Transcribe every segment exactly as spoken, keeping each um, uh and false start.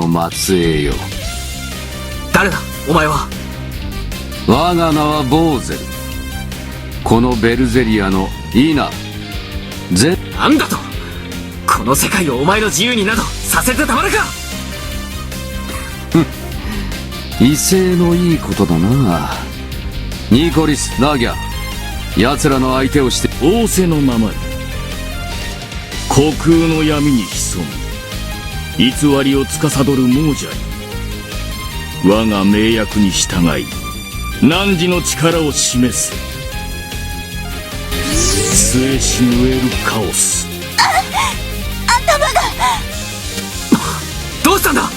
末裔よ。誰だ、お前は？我が名はボーゼル。このベルゼリアのイナゼ。なんだと？この世界をお前の自由になどさせてたまるか！威勢のいいことだな。ニコリス、ラギャ、奴らの相手をして。仰せのままに。虚空の闇に潜み、偽りを司る亡者に、我が命約に従い、汝の力を示せ。末死のエルカオス。頭が。どうしたんだ？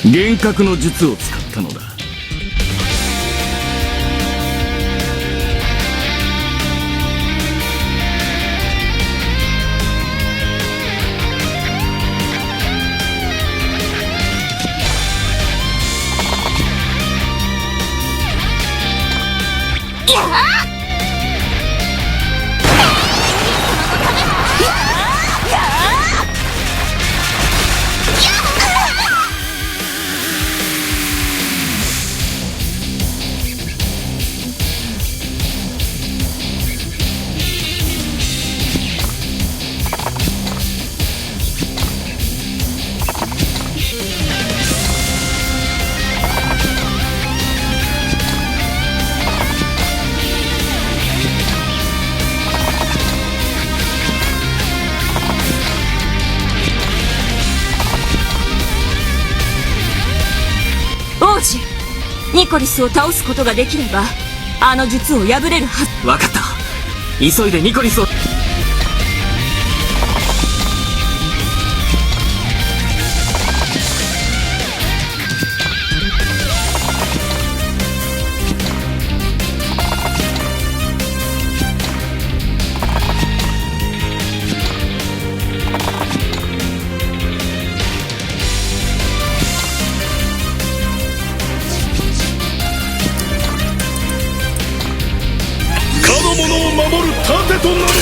幻覚の術を使ったのだ。王子、ニコリスを倒すことができれば、あの術を破れるはず。わかった。急いでニコリスを。かの者を守る盾となれ。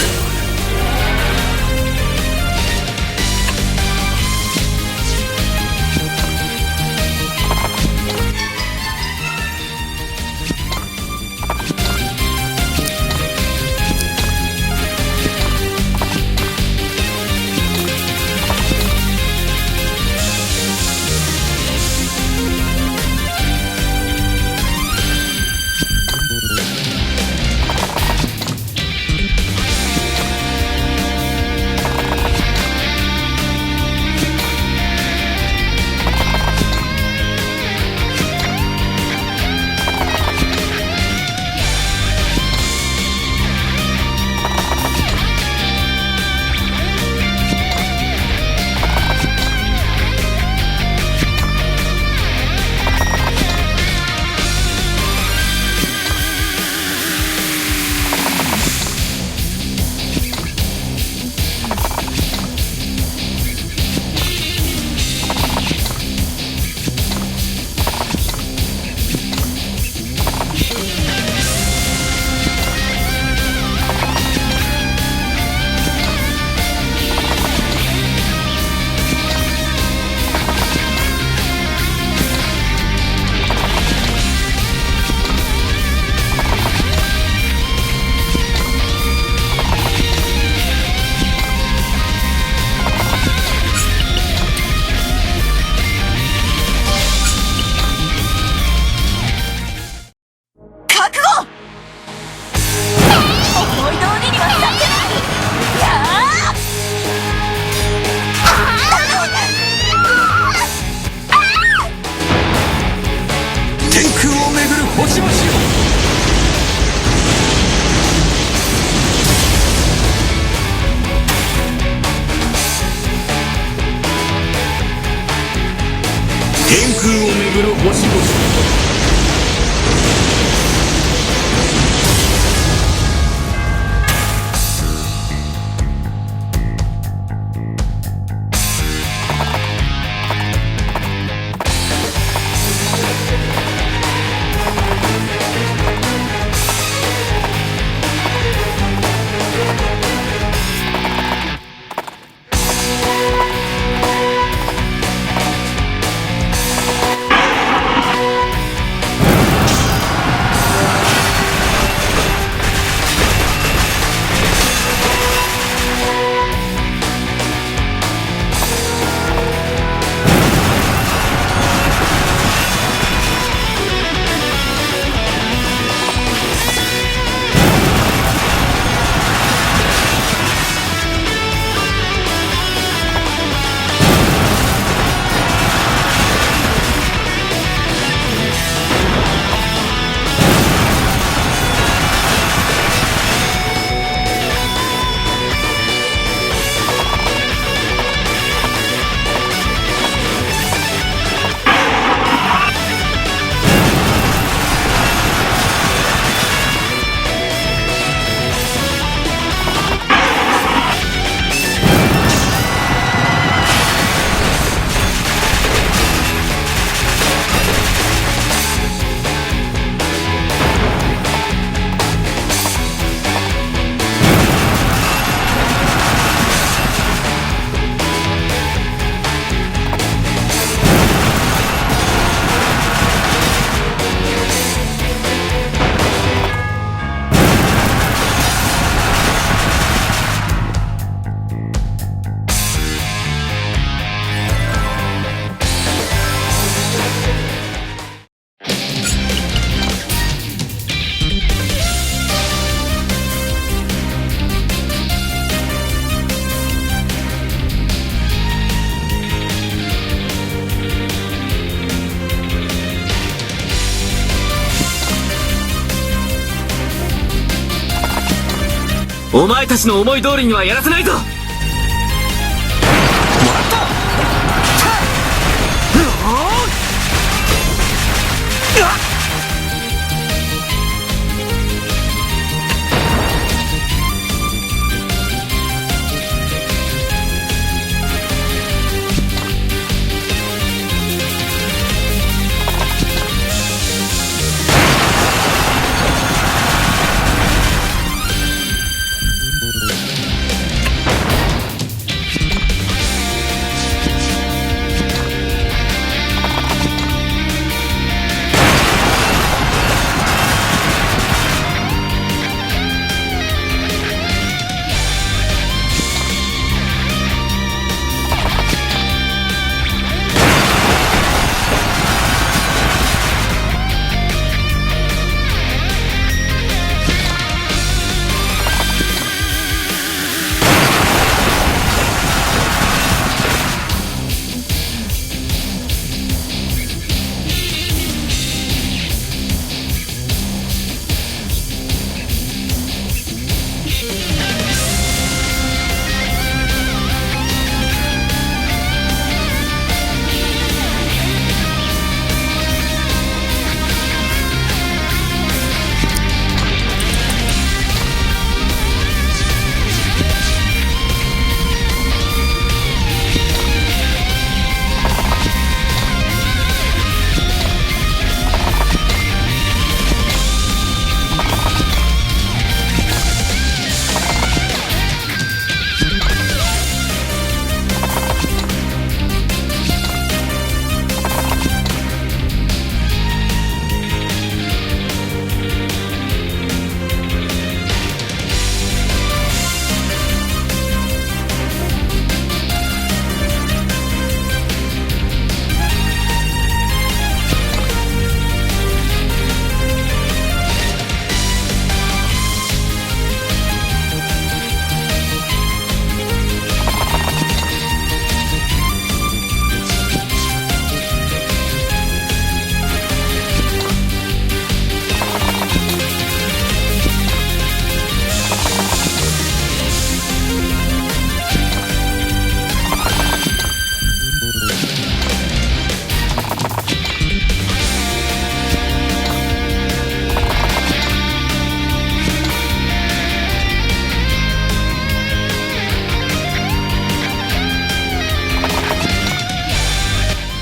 覚悟！思い通りにはさせない！やあ！天空を巡る星々よ！天空を巡る星々。お前たちの思い通りにはやらせないぞ。もらった。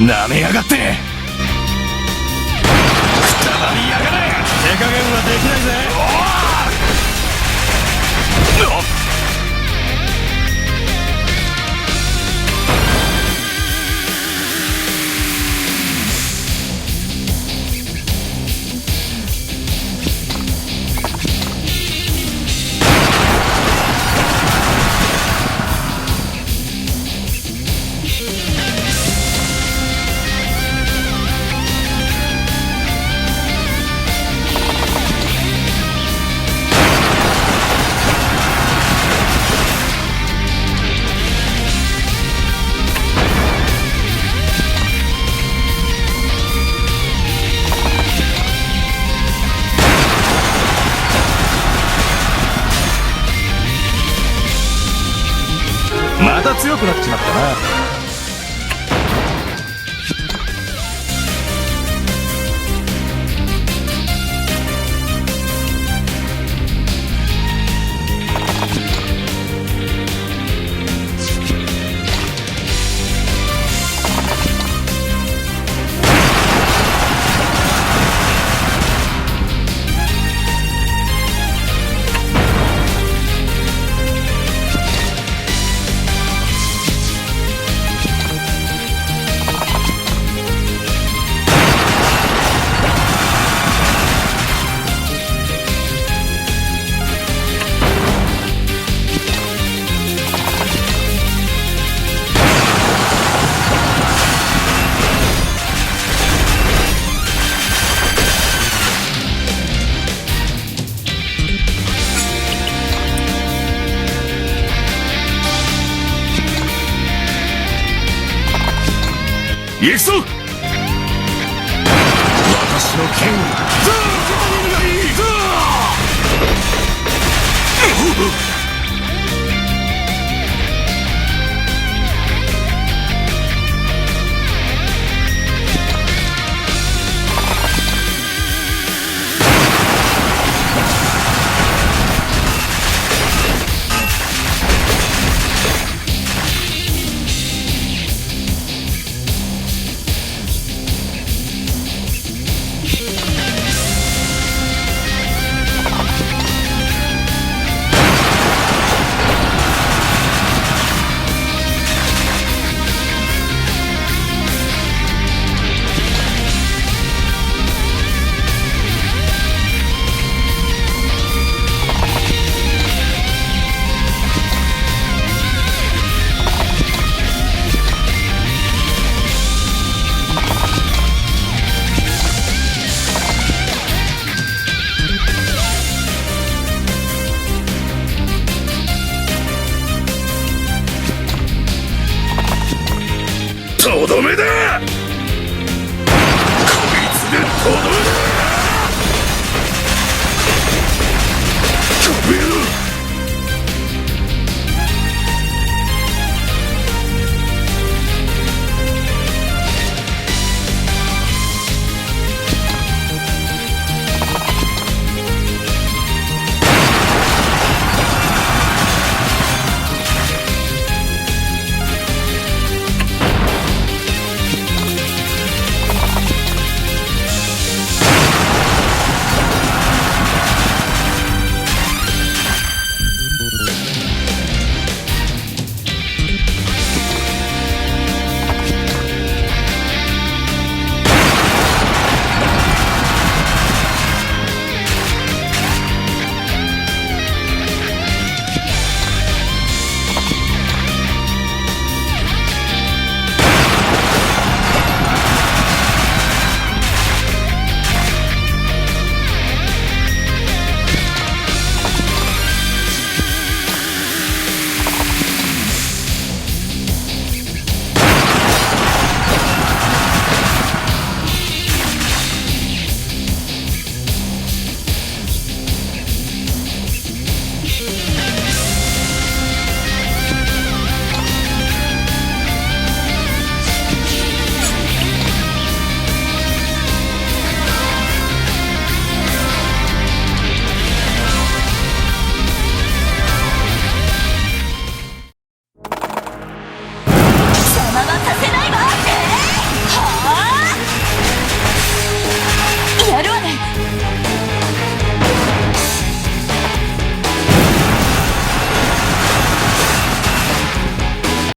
なめやがって！くたばりやがれ！手加減はできないぜ！おっ！また強くなっちまったな。行くぞ！私の剣を、どう受け止めるがいい！とどめだ！